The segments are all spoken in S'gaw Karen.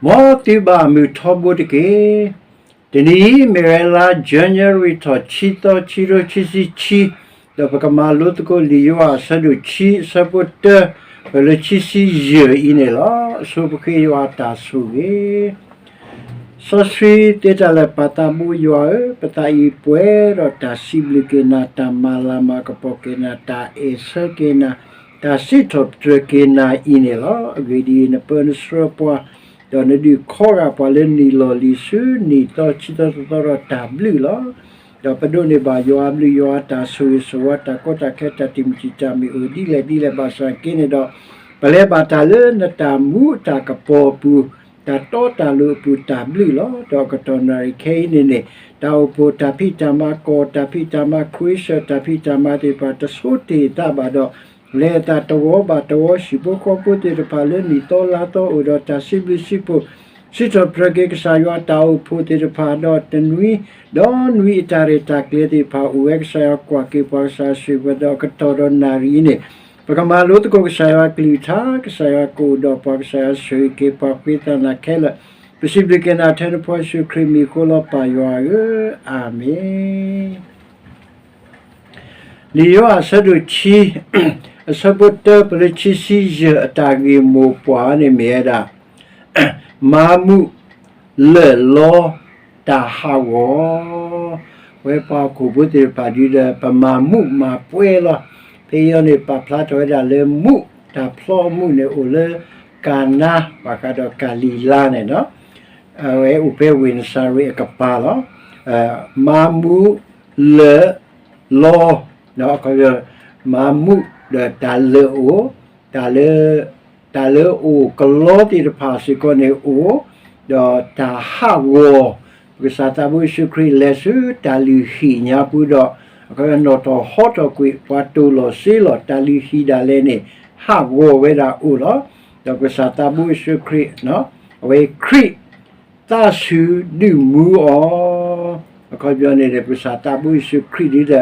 မ်သုဘၣ်မုာ်ထီဘိတက့ၢ်. တနံၤအံၤမ့ၢ်ဝဲလါ January ထီၣ် ခံသီ ခံကထိခံဆံခံ, ဒီးပကမၤလိသကိးလံာ်ယိၤဟၣ်အဆၢဒိၣ်ခံ အဆၢဖိတၢ ပလၢခံဆံယဲၢ်အံၤန့ၣ်လီၤ. အဆိပဃ့ယွၤအတၢ်ဆိၣ်ဂ့ၤ စီဆှံသ့တၢ်လၢာ် ပၢ်သးဘိယွၤဧၢ, ပသးအံၤပှဲၤဒီးတၢ်စံးဘျုးက့ၤနၤ, တၢ်မၤလၤမၤကပီၤက့ၤနၤ, တၢ်အဲၣ်ဆၢက့ၤနၤ, တၢ်စံးထီၣ်ပတြၢၤက့ၤနၤအံၤန့ၣ်လီၤ. အဂ့ၢ်ဒ်အံၤ, နပၢနဆှၢပှၤ, ဒီးနဒုးခီဂာ်ပှၤလၢနံၣ်လီၢ်လံၤဆူနံၣ်သီဆံသီသီသီဒီးတၢ်ဘျုးလီၤ. ဒီးပဒိးန့ၢ်ဘၣ်ယွၤအဘျုးယွၤအတၢ်ဆိၣ်ဂ့ၤဆိၣ်ဝါ တၢ်ကီတၢ်ခဲ တၢ်တံာ်မုၢ်တံာ်တာ်မ့ၢ်အိၣ်ဒ်လဲၣ်ဒ်လဲၣ်ဘၣ်ဆၣ်က့န့ၣ်ဒီး, ပလဲၤဘၣ်တၢ်လၢနတၢ်မူအတၢ်ကပီၤအပူၤ, တၢ်တီတၢ်လိၤအပူၤတၢ်ဘျုးလီၤ. ဒီးအကတီၢ်နၣ်ရံၣ်ခဲအံၤန့ၣ်န့ၣ်, တၢ်အိၣ်ဖှိၣ်တၢ်ဖံးတၢ်မၤကီၢ်, တၢ်ဖံးတၢ်မၤခွ့ဆၢၣ်, တၢ်ဖံးတၢ်မၤသ့ၣ်တဖၣ် တဆိတ့ၢ်သးဘၣ်ဒီး, လဲၤအသးတဝီဘၣ်တဝီ ဟံၣ်ဖိဃီဖိသ့ၣ်တဖၣ်လၢနံၣ်သီလါသီအိၣ်ဒီးတၢ်စံးဘျုးစံးဖှိၣ်, စံးထီၣ်ပတြၢၤက့ၤကစၢ်ယွၤတၢ်အိၣ်ဖှိၣ်သ့ၣ်တဖၣ်ဒီးတနွံ, ဒီးနွံအတၢ်ရဲၣ်တၢ်ကျဲၤသ့ၣ်တဖၣ်အိၣ်ဝဲ ကစၢ်ယွၤကွၢ်က့ၤပှၤ ကစၢ်ယွၤဆိၣ်ဂ့ၤပှၤဒီးအကတီၢ်ဒီးနၣ်ရံၣ်အံၤန့ၣ်, ပကမၤလိသကိးကစၢ်ယွၤကလုၢ်ကထါ, ကစၢ်ယွၤကအိၣ်ဒီးပှၤ ကစၢ်ယွၤဆိၣ်ဂ့ၤက့ၤပှၤဃ့သးနၤခဲလၢာ်, ပစံးဘျုးက့ၤနၤထဲနဖိယ့ၣ်ၡူးခရံာ်မံၤအဃိလီၤ ပၢ်ယွၤဧၢ, အၤမ့ၣ်. လံာ်ယိၤဟၣ်အဆၢဒိၣ်ခံ, အဆၢဖိတၢ ပလၢခံဆံယဲၢ်အတၢ်ဂ့ၢ်မိၢ်ပှၢ်န့ၣ်မ့ၢ်ဝဲဒၣ်, မၤမူးလၢာ်လီတၢ်ဟးဂီၤ, ဝဲပှၤဟီၣ်ခိၣ်ဖိသ့ၣ်တဖၣ်ဒ်ဒီး ပမၤမူးမၤပှဲၤလီၤ. ဖဲအံၤန့ၣ် ပာ်ဖျါထီၣ်ဝဲဒၣ်လၢမူး, တၢ်ဖျီအမူးန့ၣ်အိၣ်လၢကၤနါ ဘၣ်ဃးဒီးကၤလံၤလါန့ၣ်လီၤ. အဝဲအိၣ်ဖဲဝ့ၢ်နစၤရ့းအကပၤလီၤ. မၤမူးလၢာ်လီ, အခီပညီ, မၤမူးဒီးတၢ်လၢာ်အိၣ်, တၢ်လၢ, တၢ်လၢအအိၣ်ကလီသ့ၣ်တဖၣ်စ့ၢ်ကီးန့ၣ်အိၣ်, ဒီးတၢ်ဟးဂီၤ, ပကစၢ်သးဘိယ့ၣ်ၡူးခရံာ်လဲၤဆူတၢ်လုၢ်ဟံၣ်ညါပူၤဒီး, အခီပညီ နီၣ်ထီၣ်ဟီထီၣ်ကွံာ် ပှၤတိၢ်လီၤစ့လီၤတၢ်လုၢ်ဟံၣ်ဒၣ်လဲာ်န့ၣ်, ဟးဂီၤဝဲဒၣ်အိၣ်လီၤ. ဒီးပကစၢ်သးဘိယ့ၣ်ၡူးခရံာ်, အဝဲခရံာ် သးဆူၣ်ဒုးမူအီၤ, အခီပညီန့ၣ်ဒီး ပကစၢ်သးဘိယ့ၣ်ၡူးခရံာ်ဒ်ဒီး,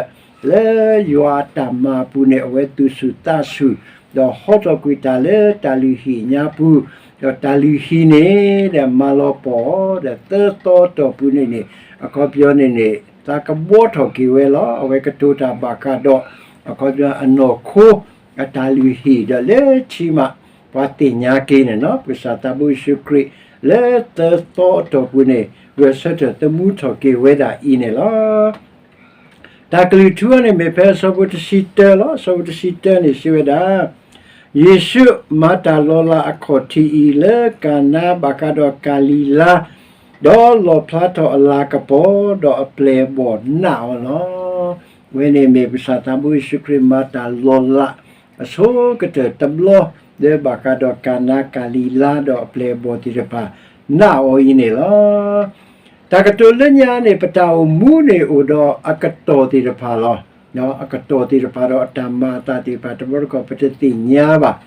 လၢယွၤအတၢ်မၤအပူၤန့ၣ် အဝဲသူၣ်ဆူၣ်သးဆူၣ်, ဒီးဟီထီၣ်ကွံာ်တၢ်လၢတၢ်လုၢ်ဟံၣ်ညါပူၤ, ဒီးတၢ်လုၢ်ဟံၣ်န့ၣ်ဒီးမၤလီၤပီၢ်အီၤ, ဒီးသၢသီအတီၢ်ပူၤန့ၣ်န့ၣ်, အခီပညီန့ၣ်န့ၣ်, သးကဘှီထီၣ်က့ၤဝဲလီၤ. အဝဲကတိၤတၢ်ဘၣ်ဃးဒီး, အခီပညီ အနီၢ်ခိအတၢ်လုၢ်ဟံၣ်ဒီးလၢခံမး, ပှၤသ့ၣ်ညါက့ၤန့ၣ်လီၤ. ပကစၢ်သးဘိယ့ၣ်ၡူးခရံာ် လၢသၢသီအတီၢ်ပူၤန့ၣ်, ဂဲၤဆၢထၢၣ်သမူထီၣ်က့ၤဝဲဒၣ်အံၤန့ၣ်လီၤ. တၢ်ကလုၢ်ထူန့ၣ်မ့ၢ်ဖဲအဆၢဖိတဆံတၢလီၤ. အဆၢဖိတဆံတၢန့ၣ်စံးဝဲဒၣ်, ယ့ၣ်ၡူးမၤတၢ်လီၤလးအခီၣ်ထံးအံၤလၢကၤနါဘၣ်ဃးဒီးကၤလံၤလါ, ဒီးလီၣ်ဖျါထီၣ်အလၤကပီၤ, ဒီးအပျဲၢ်အဘီၣ်နာ်အီၤလီၤ. အဝဲန့ၣ်မ့ၢ်ပကစၢ်သးဘိယ့ၣ်ၡူးခရံာ်မၤတၢ်လီၤလး, အဆိကတၢၢ်တဘျီ, လၢဘၣ်ဃးဒီးကၤနါကၤလံၤလါဒီးအပျဲၢ်အဘီၣ်သ့ၣ်တဖၣ်, နာ်အီၤအံၤန့ၣ်လီၤ. တၢ်ကတိၤလၢညါန့ၣ် ပတၢ်အိၣ်မူန့ၣ်အိၣ်ဒီးအကတီၢ်သ့ၣ်တဖၣ်လီၤ. အကတီၢ်သ့ၣ်တဖၣ်ဒီးအတၢ်မၤအသးသ့ၣ်တဖၣ် တဘျီတခီၣ်ပတသ့ၣ်ညါဘၣ်.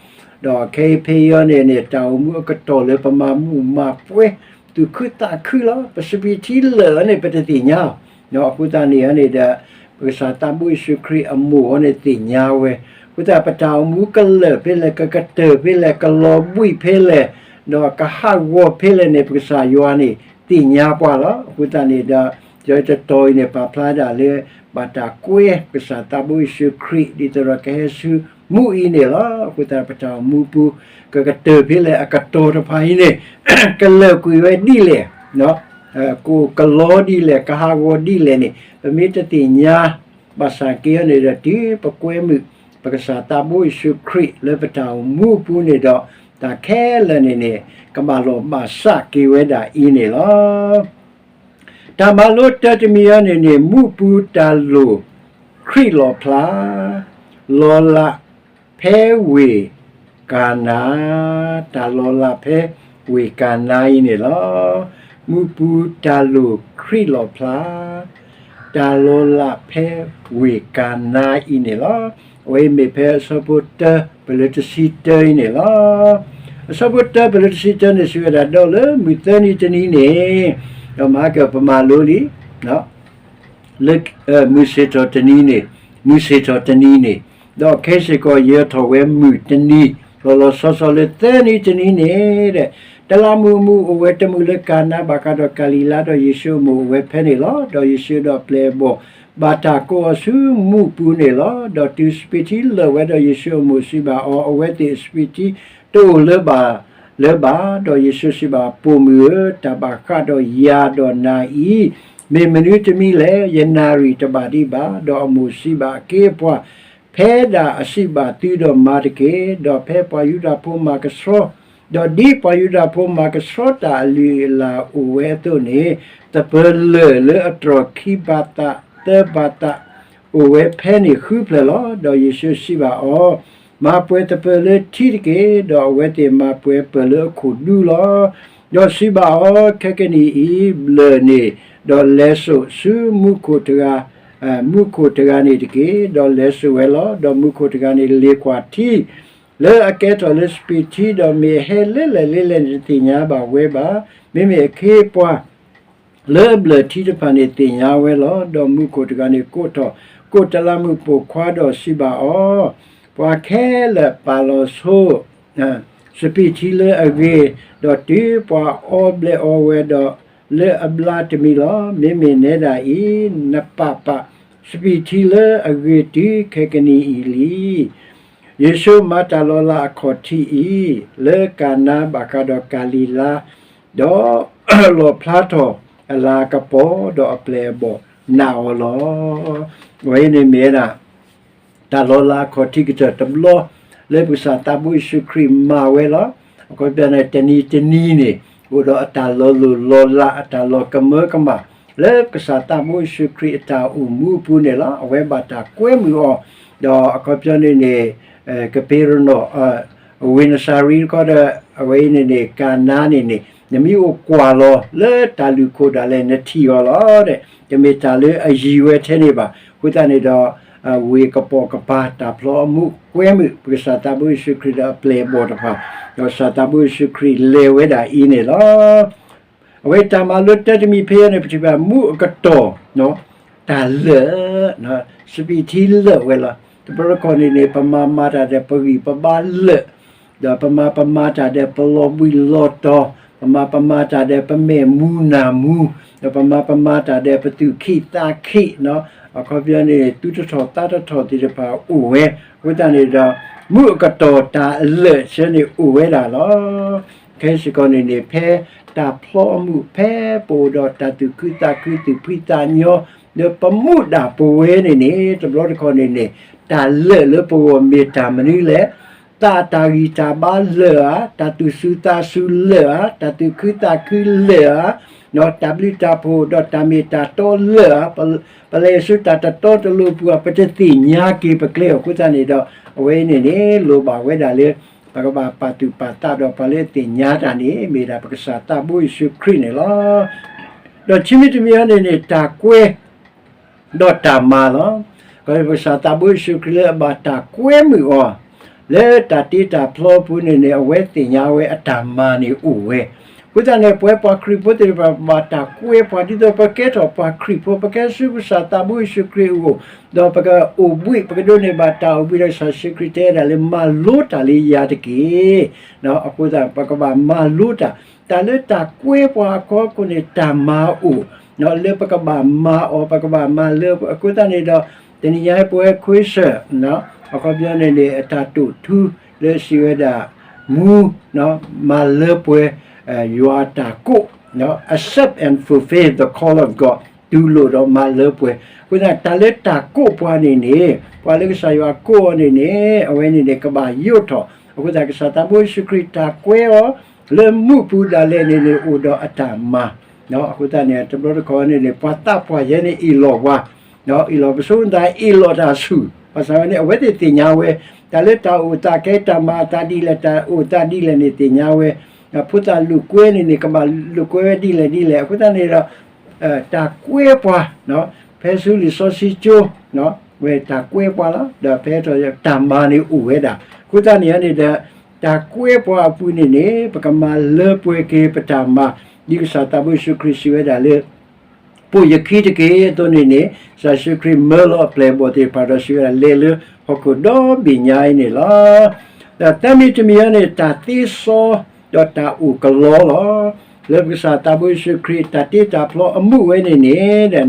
ဒီးခဲအံၤဖဲအံၤန့ၣ်န့ၣ် တၢ်အိၣ်မူအကတီၢ်လၢပမၤမူးမၤပှဲၤ, သူၣ်ခုသးခုလီၤ. ပစပံးထံလၢာ်အီၤန့ၣ် ပတသ့ၣ်ညါအီၤ. အဃိသတးန့ၣ်န့ၣ်ဒီး, ပကစၢ်သးဘိယ့ၣ်ၡူးခရံာ်အမိၢ်အီၤန့ၣ်သ့ၣ်ညါဝဲ. အဃိသတးပတၢ်အိၣ်မူကလၢာ်ဖဲလဲၣ်, ကကတၢၢ်ဖဲလဲၣ်, ကလီၤဘှံးဖဲလဲၣ်, ဒီးကဟးဂီၤဖဲလဲၣ်န့ၣ် ပကစၢ်ယွၤန့ၣ်သ့ၣ်ညါပှၤလီၤ. အဃိသတးန့ၣ်ဒီး, ယတတီၤအံၤန့ၣ် ပာ်ဖျါဒၣ်လၢ, ဘၣ်တၢ်ကွဲပကစၢ်သးဘိယ့ၣ်ၡူးခရံာ် ဒ်သိးဒီးကဟဲဆူမူးအံၤန့ၣ်လီၤ. အဃိသတးပတၢ်အိၣ်မူပူၤ, ကကတၢၢ်ဖဲလဲၣ်အကတီၢ်တဖၣ်အံၤန့ၣ်, ကလၢာ်ကွံာ်ဝဲဒ်လဲၣ်, ကအိၣ်ကလီဒ်လဲၣ်, ကဟးဂီၤဒ်လဲၣ်န့ၣ် ပမ့ၢ်တသ့ၣ်ညါ, ဘၣ်ဆၣ်က့န့ၣ်ဒီးတုၤပကွဲမုာ်, ပကစၢ်သးဘိယ့ၣ်ၡူးခရံာ်လၢပတၢ်အိၣ်မူအပူၤန့ၣ်ဒီး, တၢ်ခဲလၢာ်န့ၣ်န့ၣ်, ကဘၣ်လီၢ်ဘၣ်စးက့ၤဝဲဒၣ်အံၤန့ၣ်လီၤ. တၢ်မၤလိတၢတမံၤအံၤန့ၣ်န့ၣ် မူပူၤတၢ်လိၣ်ခရံာ်လီၣ်ဖျါ, လီၤလးဖဲဝ့ၢ်ကၤနါ, တၢ်လီၤလးဖဲဝ့ၢ်ကၤနါအံၤန့ၣ်လီၤ. မူပူၤတၢ်လိၣ်ခရံာ်လီၣ်ဖျါ, တၢ်လီၤလးဖဲဝ့ၢ်ကၤနါအံၤန့ၣ်လီၤ. အဝဲအံၤမ့ၢ်ဖဲအဆၢဖိတၢ ပလၢတဆံတၢအံၤန့ၣ်လီၤ. အဆၢဖိတၢ ပလၢတဆံတၢန့ၣ် စံးဝဲဒၣ်ဒီးလၢမုၢ်သၢနံၤတနံၤန့ၣ်, ဒီးမၤကပမၤလိလံ, လၢမုၢ်ဆ့ၣ်ထီၣ်တနံၤန့ၣ်, မုၢ်ဆ့ၣ်ထီၣ်တနံၤန့ၣ်, ဒီးခဲစ့ၢ်ကီးယၢၤထီၣ်ဝဲမုၢ်တနံၤ, လီၤလီၤဆီဆီလၢသၢနံၤတနံၤန့ၣ်, ဒီး တလးမုၢ်အမုၢ်အိၣ်ဝဲတမုၢ်လၢကၤနါဘၣ်ဃးဒီးကၤလံၤလါ, ဒီးယ့ၣ်ၡူးအမိၢ်အိၣ်ဝဲဖဲန့ၣ်လီၤ. ဒီးယ့ၣ်ၡူးဒီးအပျဲၢ်အဘီၣ် ဘၣ်တၢ်ကိးအီၤဆူမူးပူၤန့ၣ်လီၤ. ဒီးတုၤစပံးထံလၢာ်ဝဲဒီး ယ့ၣ်ၡူးအမိၢ်စံးဘၣ်အီၤ, အဝဲသ့ၣ်အစပံးထံတအိၣ်လၢၤဘၣ်လၢၤဘၣ်. ဒီးယ့ၣ်ၡူးစံးဘၣ်, ပိာ်မုၣ်ဧၢ, တၢ်ဘၣ်ဃးဒီးယၤဒီးနၤအံၤ မ့ၢ်မနုၤတမံၤလဲၣ်. ယနၣ်ရံၣ်တဘၣ်ဒံးဘၣ်. ဒီးအမိၢ်စံးဘၣ်အခ့အပှၤ, ဖဲဒၣ်အစံးဘၣ်သုဒီးမၤတက့ၢ်. ဒီးဖဲပှၤယူဒၤဖိမၤကဆှီ, ဒီးဒ်ပှၤယူဒၤဖိမၤကဆှီတၢ်အလုၢ်အလၢ်အိၣ်ဝဲအသိးန့ၣ်, သပၢၤလၢၢ်လၢအတြီၢ်ခံဘၤသးသၢဘၤသး အိၣ်ဝဲဖဲန့ၣ်ဃုဖျၢၣ်လီၤ. ဒီးယ့ၣ်ၡူးစံးဘၣ်အီၤ, မၤပှဲၤသပၢၤလၢထံတက့ၢ်. ဒီးအဝဲသ့ၣ်မၤပှဲၤပၢၢ်လၢအခိၣ်ဒူလီၤ. ဒီးစံးဘၣ်အီၤ, ခဲကနံၣ်အံၤဘျၢၣ်န့ၣ်, ဒီးလဲၤစိာ်ဆူမူးခိၣ်တဂၤ, မူးခိၣ်တဂၤန့ၣ်တက့ၢ်. ဒီးလဲၤစိာ်ဝဲလီၤ. ဒီးမူးခိၣ်တဂၤန့ၣ် လ့ၤကွၢ်ထံ လၢအကဲထီၣ်လၢစပံးထံ, ဒီးမ့ၢ်အဟဲလၢလဲၣ်လၢလဲၣ်န့ၣ် တသ့ၣ်ညါဘၣ်ဝဲဘၣ်. မ့မ့ၢ်အခ့အပှၤ လၢအဘျၢၣ်ထံတဖၣ်န့ၣ်သ့ၣ်ညါဝဲလီၤ. ဒီးမူးခိၣ်တဂၤန့ၣ်ကိးထီၣ်, ကိးတလးမုၢ်ပိာ်ခွါဒီးစံးဘၣ်အီၤ, ပှၤခဲလၢာ်ပာ်လီၤဆိ စပံးထံလၢအဂ့ၤ, ဒီးတုၤပှၤအီဘျဲးအီဝဲဒီးလၢအဘျါတမံၤလီၤ. မ့မ့ၢ်နဲဒၣ်အံၤ, နပာ်ပာ်စပံးထံလၢအဂ့ၤတုၤခဲကနံၣ်အံၤလံ. ယ့ၣ်ၡူးမၤတၢ်လီၤလးအခီၣ်ထံးအံၤ, လၢကၤနါဘၣ်ဃးဒီးကၤလံၤလါ, ဒီးလီၣ်ဖျါထီၣ်အလၤကပီၤ, ဒီးအပျဲၢ်အဘီၣ်နာ်အီၤလီၤ. အဝဲအံၤန့ၣ်မ့ၢ်ဝဲဒၣ် တၢ်လီၤလးအခီၣ်ထံးကတၢၢ်တဘျီ လၢပကစၢ်သးဘိယ့ၣ်ၡူးခရံာ်မၤဝဲလီၤ. အခီပညီန့ၣ် တနံၤတနံၤန့ၣ် အိၣ်ဒီးအတၢ်လီၤလိၢ်လီၤလး အတၢ်လီၤကမၢကမၣ် လၢပကစၢ်သးဘိယ့ၣ်ၡူးခရံာ်အတၢ်အိၣ်မူအပူၤန့ၣ်လီၤ. အဝဲဘၣ်တၢ်ကွဲမုာ်အီၤ, ဒီးအခီပညီန့ၣ်န့ၣ် ကပ့းရနီၣ် ဝ့ၢ်နစၤရ့းတခီဒီး အဝဲအံၤန့ၣ်န့ၣ် ကၤနါန့ၣ်န့ၣ် နမ့ၢ်အိၣ်ကွၢ်လီၤလၢတၢ်လုၢ်ခိၣ်ဒၣ်လဲာ် နထံၣ်အီၤလီၤ. တမ့ၢ်တၢ်လၢအယံၤဝဲထဲန့ၣ်ဘၣ်. အဃိသတးန့ၣ်ဒီး ဝ့ၢ်ကပိာ်ကပၤ တၢ်ဖျီအမူးကွဲမုာ် ပကစၢ်သးဘိယ့ၣ်ၡူးခရံာ်ဒီးအပျဲၢ်အဘီၣ်တဖၣ်, ဒီးကစၢ်သးဘိယ့ၣ်ၡူးခရံာ်လဲၤဝဲဒၣ်အံၤန့ၣ်လီၤ. အဝဲတၢ်မၤလိတၢတမံၤဖဲအံၤန့ၣ် ပထံၣ်ဘၣ်မူးအကတီၢ် တၢ်လၢာ်, စပံးထံလၢာ်ဝဲလီၤ. တဘျီတခီၣ်န့ၣ်န့ၣ် ပမၤမၤတၢ်ဒီးပဂံၢ်ပဘါလၢာ်, ဒီးပမၤပမၤတၢ်ဒီးပလီၤဘှံးလီၤတီၤ, ပမၤပမၤတၢ်ဒီးပမဲာ်မူနၢ်မူ, ဒီးပမၤပမၤတၢ်ဒီးပသူၣ်ခံသးခံ, အခီပညီန့ၣ် သူၣ်တထီၣ်သးတထီၣ်သ့ၣ်တဖၣ်အိၣ်ဝဲ. အဃိသတးန့ၣ်ဒီး မူးအကတီၢ်တၢ်လၢာ်ဆၢန့ၣ်အိၣ်ဝဲဒၣ်လီၤ. ခဲစ့ၢ်ကီးန့ၣ်န့ၣ် ဖဲတၢ်ဖျီအမူး ဖဲပအိၣ်ဒီးတၢ်သူၣ်ခုသးခု သူၣ်ဖှံသးညီ ဒီးပမူးဒၣ်ပဝဲန့ၣ်န့ၣ် တဘျီတခီၣ်န့ၣ်န့ၣ် တၢ်လၢာ်လၢပဂီၢ်မ့ၢ်တၢ်မနုၤလဲၣ်. သးတၢ်ဂံၢ်တၢ်ဘါလၢာ်ဧါ, တၢ်သူၣ်စူၤသးစူၤလၢာ်ဧါ, တၢ်သူၣ်ခုသးခုလၢာ်ဧါ, တၢ်ဘျုးတၢ်ဖှိၣ်ဒီးတၢ်မ့ၢ်တၢ်တီလၢာ်ဧါ, ပလဲၤဆူတၢ်တတီတလိၤပူၤဧါ, ပတသ့ၣ်ညါက့ၤပကျဲအီၤ. အဃိသတးန့ၣ်ဒီး အဝဲအံၤန့ၣ်န့ၣ် လိၣ်ဘၣ်ဝဲဒၣ်လၢ ပကဘၣ်ပာ်သူၣ်ပာ်သးဒီးပှၤလၢအသ့ၣ်ညါတၢ်န့ၣ် မ့ၢ်ဒၣ်ပကစၢ်သးဘိယ့ၣ်ၡူးခရံာ်န့ၣ်လီၤ. ဒီးခံမံၤတမံၤအံၤန့ၣ်န့ၣ် တၢ်ကွဲ ဒီးတၢ်မၤလီၤ. ပကစၢ်သးဘိယ့ၣ်ၡူးခရံာ်လၢအဘၣ်တၢ်ကွဲမုာ်အီၤ လၢတၢ်တ့တၢ်ဖျီအပူၤန့ၣ်န့ၣ် အဝဲသ့ၣ်ညါဝဲအတၢ်မၤန့ၣ်အိၣ်ဝဲ. အဃိသတးန့ၣ် ပဝဲပှၤခရံာ်ဖိသ့ၣ်တဖၣ် ပဘၣ်တၢ်ကွဲပှၤ ဒ်သိးပကဲထီၣ်ပှၤခရံာ်ဖိ ပကဲဆူကစၢ်သးဘိယ့ၣ်ၡူးခရံာ်အအိၣ်, ဒီးပကအိၣ်ဘှံး ပကဒိးန့ၢ်ဘၣ်တၢ်အိၣ်ဘှံးဒီးကစၢ်ယ့ၣ်ၡူးခရံာ်တဲဒၣ်လၢ မၤလိတၢ်လၢယၤတက့ၢ်. အဃိသတး ပကဘၣ်မၤလိတၢ် တၢ်လၢတၢ်ကွဲပှၤအဖီခိၣ်န့ၣ် တၢ်မၤအိၣ်, လၢပကဘၣ်မၤအီၤ ပကဘၣ်မၤလၢပှဲၤ. အဃိသတးန့ၣ်ဒီး တနံၤညါပဝဲခွဲးစၢၣ် အခီပညီန့ၣ်န့ၣ် အတၢ်တိာ်ထူလၢစံးဝဲဒၣ် မူ မၤလၢပှဲၤ ယွၤအတၢ်ကိး accept and fulfill the call of God တူၢ်လိာ်ဒီးမၤလၢပှဲၤ. အဃိသတး တၢ်လၢတၢ်ကိးပှၤန့ၣ်န့ၣ် ပှၤလၢကစၢ်ယွၤကိးအီၤန့ၣ်န့ၣ် အဝဲန့ၣ်န့ၣ် ကဘၣ်ယိးထီၣ်. အဃိသတး ကစၢ်သးဘိယ့ၣ်ၡူးခရံာ်တၢ်ကွဲအီၤ လၢမူးပူၤဒၣ်လဲာ်န့ၣ်န့ၣ် အိၣ်ဒီးအတၢ်မၤ. အဃိသတးန့ၣ် တဘျီတခီၣ်န့ၣ်န့ၣ် ပှၤသးပှၢ်ယဲန့ၣ်အ့ၣ်လိာ်ပှၤ အ့ၣ်လိာ်ပစိမသး အ့ၣ်လိာ်တၢ်ဆူၣ် ဘၣ်ဆၣ်ဝဲန့ၣ် အဝဲသ့ၣ်သ့ၣ်ညါဝဲ တၢ်လၢတၢ်အိၣ်သးကဲ တၢ်မၤအသးဒ်လဲၣ် တၢ်အိၣ်သးဒ်လဲၣ်န့ၣ်သ့ၣ်ညါဝဲ. ဖိသၣ်လိာ်ကွဲန့ၣ်န့ၣ် ကဘၣ်လိာ်ကွဲဝဲဒ်လဲၣ်ဒ်လဲၣ်. အဃိသတးန့ၣ်ဒီး တၢ်ကွဲပှၤ ဖဲဆူလံာ်စီဆှံကၠိ ဝဲတၢ်ကွဲပှၤလီၤ. ဒီးဖဲထီၣ် တၢ်မၤန့ၣ်အိၣ်ဝဲဒၣ်. အဃိသတးန့ၣ်န့ၣ်ဒီး တၢ်ကွဲပှၤအပူၤန့ၣ်န့ၣ် ပကမၤလၢပှဲၤက့ၤပတၢ်မၤ ဒ်ကစၢ်သးဘိယ့ၣ်ၡူးခရံာ်စံးဝဲဒၣ်လၢ ပိာ်ယခံတက့ၢ်အသိးန့ၣ်န့ၣ် ကစၢ်ယ့ၣ်ၡူးခရံာ်မၢလီၤအပျဲၢ်အဘီၣ်သ့ၣ်တဖၣ်ဒီးစံးဝဲဒၣ် လဲၤလၢဟီၣ်ခိၣ်ဒီဘ့ၣ်ညါအံၤန့ၣ်လီၤ. ဒီးသၢမံၤတမံၤအံၤန့ၣ် တၢ်သ့စီ ဒီးတၢ်အိၣ်ကလီလီၤ. လၢပကစၢ်သးဘိယ့ၣ်ၡူးခရံာ်တၢ်တ့တၢ်ဖျီအမူးဝဲန့ၣ်န့ၣ်,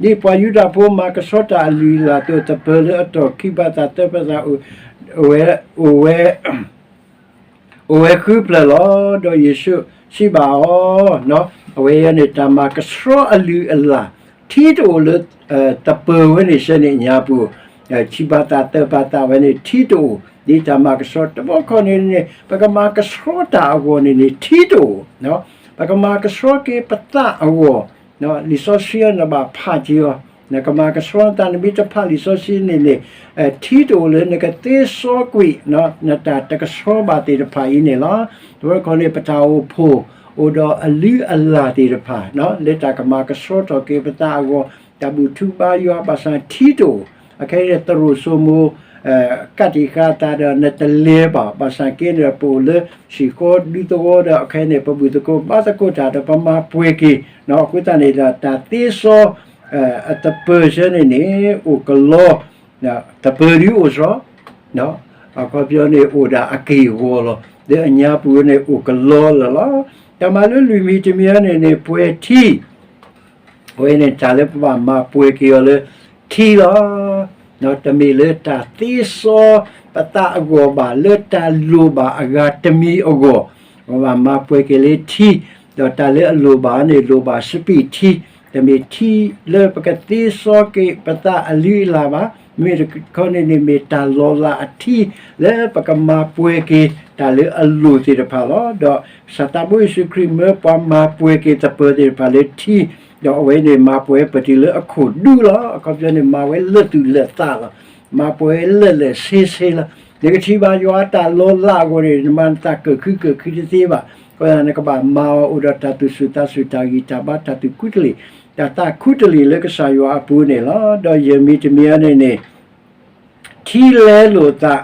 ဒ်ပှၤယူဒၤဖိမၤကဆှီတၢ်အလုၢ်အလၢ်အသိး သပၢၤလၢအတီၢ်ခံပာ်သးသၢပာ်သး အိၣ်ဝဲ အိၣ်ဝဲဃုဖျၢၣ်လီၤ. ဒီးယ့ၣ်ၡူးစံးဘၣ်အီၤ, အဝဲအံၤန့ၣ် တၢ်မၤကဆှီအလုၢ်အလၢ် ထံတအိၣ်လၢ သပၢၤဝဲန့ၣ်ဆၢန့ၣ်အညါပူၤ, ခံပာ်သးသၢပာ်သးဝဲန့ၣ် ထံတအိၣ်, ဒ်တၢ်မၤကဆှီတဘျီခီန့ၣ်န့ၣ် ပကမၤကဆှီတၢ်အဂီၢ်န့ၣ်န့ၣ် ထံတအိၣ်, ပကမၤကဆှီက့ၤပသးအဂီၢ်, လံာ်စီဆှံအံၤနဘၣ်ဖးက့ၤအီၤ, နကမၤကဆှီနသး နမ့ၢ်တဖးလံာ်စီဆှံန့ၣ်န့ၣ် ထံတအိၣ်လၢနကသ့စီကွံာ် နတၢ်တကဆှီဘၣ်သ့ၣ်တဖၣ်အံၤန့ၣ်လီၤ. တဘျီခီန့ၣ် ပတၢ်အိၣ်ဖှိၣ် အိၣ်ဒီးအလုၢ်အလၢ်သ့ၣ်တဖၣ် လၢတၢ်ကမၤကဆှီထီၣ်က့ၤပသးအဂီၢ်, တၢ်ဘူၣ်ထူဘါယွၤဘၣ်ဆၣ်ထံတအိၣ်, အခဲအံၤန့ၣ် သရိာ်စိမိၤ ကးတံာ်ဃာ်အသးဒီးနတလဲၤဘၣ်, ဘၣ်ဆၣ်က့န့ၣ် ပအိၣ်လၢဟံၣ်ဃီဒူသဝီဒီး အခဲအံၤန့ၣ် ပဘူၣ်သကိးဘါသကိးတၢ်ဒီးပမၤပှဲၤက့ၤ, အဃိသတးန့ၣ်ဒီး တၢ်သ့စီ အသပၢၤဆၢန့ၣ်န့ၣ် အိၣ်ကလီ, သပၢၤဒုအိၣ်စှီၤ, အခီပညီန့ၣ် အိၣ်ဒၣ်အက့ၢ်အဂီၤလီၤ. လၢအညါပူၤန့ၣ် အိၣ်ကလီလၢာ်လီၤ. တၢ်မၤလိလွံၢ်မံၤတမံၤအံၤန့ၣ်န့ၣ် ပှဲၤထံ, အဝဲန့ၣ် တၢ်လၢပဘၣ်မၤပှဲၤက့ၤအီၤလၢထံလီၤ. တမ့ၢ်လၢတၢ်သ့စီပသးအဂီၢ်ဘၣ်, လၢတၢ်လိၣ်ဘၣ်အဂၤတမံၤအဂီၢ်, ပဘၣ်မၤပှဲၤက့ၤလၢထံ, ဒီးတၢ်လၢအလိၣ်ဘၣ်န့ၣ် လိၣ်ဘၣ်စပံးထံ, တမ့ၢ်ထံလၢပကသ့စီက့ၤပသးအလုၢ်အလၢ်ဘၣ်, မ့မ့ၢ်တခီန့ၣ်န့ၣ် မ့ၢ်တၢ်လီၤလးအထံ လၢပကမၤပှဲၤက့ၤတၢ်လၢအလိၣ်သ့ၣ်တဖၣ်လီၤ. ဒီးကစၢ်သးဘိယ့ၣ်ၡူးခရံာ်မၢပှၤမၤပှဲၤက့ၤသပၢၤသ့ၣ်တဖၣ်လၢထံ, ဒီးအဝဲန့ၣ်မၤပှဲၤပတုၤလၢအခိၣ်ဒူလီၤ. အခီပညီန့ၣ် မၤဝဲလၢာ်သူၣ်လၢာ်သးလီၤ. မၤပှဲၤလၢာ်လၢာ်ဆ့ဆ့လီၤ. နကထံၣ်ဘၣ်ယွၤအတၢ်လီၤလးအဂီၢ်န့ၣ် နမၤနသးကၢၢ်ခုကၢၢ်ခုတသ့ဘၣ်. အဃိသတး နကဘၣ်မၤအီၤအိၣ်ဒီးတၢ်သူၣ်ဆူၣ်သးဆူၣ် တၢ်ဂံၢ်တၢ်ဘါ တၢ်သူၣ်ခူတလ့ၢ်, တၢ်သးခူတလ့ၢ်လၢကစၢ်ယွၤအပူၤန့ၣ်လီၤ. ဒီးယဲၢ်မံၤတမံၤအံၤန့ၣ်န့ၣ် ထံလဲလိာ်သး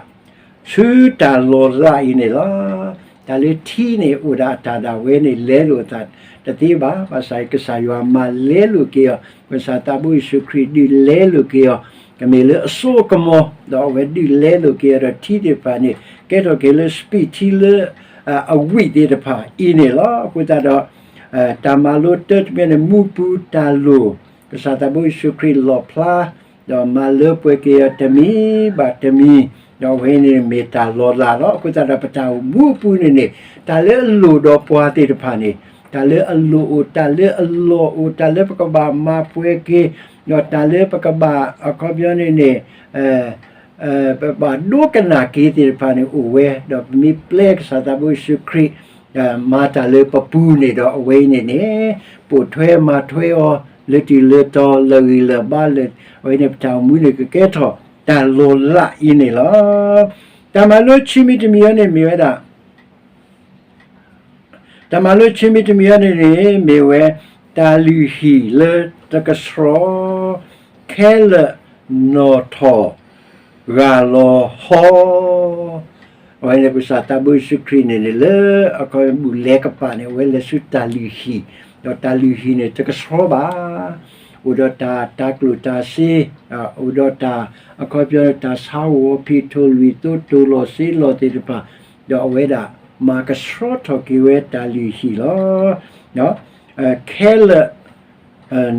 ဆူတၢ်လီၤလးအံၤန့ၣ်လီၤ. တၢ်လၢထံန့ၣ် အိၣ်ဒၣ်အတၢ်ဒၣ်ဝဲန့ၣ် လဲလိာ်အသးတသ့ဘၣ်. ဘၣ်ဆၣ် ကစၢ်ယွၤမၤလဲလိာ်က့ၤအီၤ, ကစၢ်သးဘိယ့ၣ်ၡူးခရံာ်ဒုးလဲလိာ်က့ၤအီၤ, ကမ့ၢ်လၢအစိအကမီၤ, ဒီးအဝဲဒုးလဲလိာ်က့ၤအီၤဒီးထံသ့ၣ်တဖၣ်န့ၣ် ကဲထီၣ်က့ၤလၢစပံးထံလၢ အဝံၣ်သ့ၣ်တဖၣ်အံၤန့ၣ်လီၤ. အဃိသတးဒီး တၢ်မၤလိတၢတမံၤန့ၣ် မူပူၤတၢ်လိၣ်, ကစၢ်သးဘိယ့ၣ်ၡူးခရံာ်လီၣ်ဖျါ ဒီးမၤလၢပှဲၤက့ၤအီၤတမံၤဘၣ်တမံၤ, ဒီးအဝဲန့ၣ်မ့ၢ်တၢ်လီၤလးလီၤ. အဃိသတးဒီး ပတၢ်အိၣ်မူအပူၤန့ၣ်န့ၣ် တၢ်လၢအလိၣ်ဒီးပှၤသ့ၣ်တဖၣ်န့ၣ်, တၢ်လၢအလိၣ်အိၣ်, တၢ်လၢအလီၢ်အိၣ်, တၢ်လၢပကဘၣ်မၤပှဲၤက့ၤ, ဒီးတၢ်လၢပကဘၣ် အခီပညီန့ၣ်န့ၣ် ပဘၣ်ဒိကနၣ်က့ၤသ့ၣ်တဖၣ်န့ၣ်အိၣ်ဝဲ, ဒီးပမ့ၢ်ပျဲကစၢ်သးဘိယ့ၣ်ၡူးခရံာ် မၤတၢ်လၢပပူၤန့ၣ်ဒီး အဝဲအံၤန့ၣ်န့ၣ် ပိာ်ထွဲမၤထွဲအီၤ လၢတံၢ်လၢတီၤ လၢဂံၢ်လၢဘါလၢ အဝဲန့ၣ် ပတၢ်အိၣ်မူန့ၣ် ကကဲထီၣ်တၢ်လီၤလးအံၤန့ၣ်လီၤ. တၢ်မၤလိခံမံၤတမံၤအံၤန့ၣ်မ့ၢ်ဝဲဒၣ် တၢ်မၤလိခံမံၤတမံၤအံၤန့ၣ်န့ၣ် မ့ၢ်ဝဲ တၢ်လုၢ်ဟံၣ်လၢတကဆှီ, ခဲလၢာ်နီၣ်ထီၣ် ဂၢ်လီၤဟီ, အဝဲန့ၣ် ကစၢ်သးဘိယ့ၣ်ၡူးခရံာ်န့ၣ်န့ၣ် လၢအခီပညီဘူၣ်လဲၤကပၤန့ၣ် အဝဲလဲၤဆူတၢ်လုၢ်ဟံၣ်, ဒီးတၢ်လုၢ်ဟံၣ်န့ၣ် တကဆှီဘၣ်, အိၣ်ဒီးတၢ် တၢ်ကျိၣ်တၢ်စ့, အိၣ်ဒီးတၢ် အခီပညီန့ၣ် တၢ်ဆါဂီၤဖံး ထိၣ်လွံၢ်သိ တိၢ်လီၤစ့လီၤသ့ၣ်တဖၣ်, ဒီးအဝဲဒၣ် မၤကဆှီထီၣ်က့ၤဝဲတၢ်လုၢ်ဟံၣ်လီၤ. ခဲလၢာ်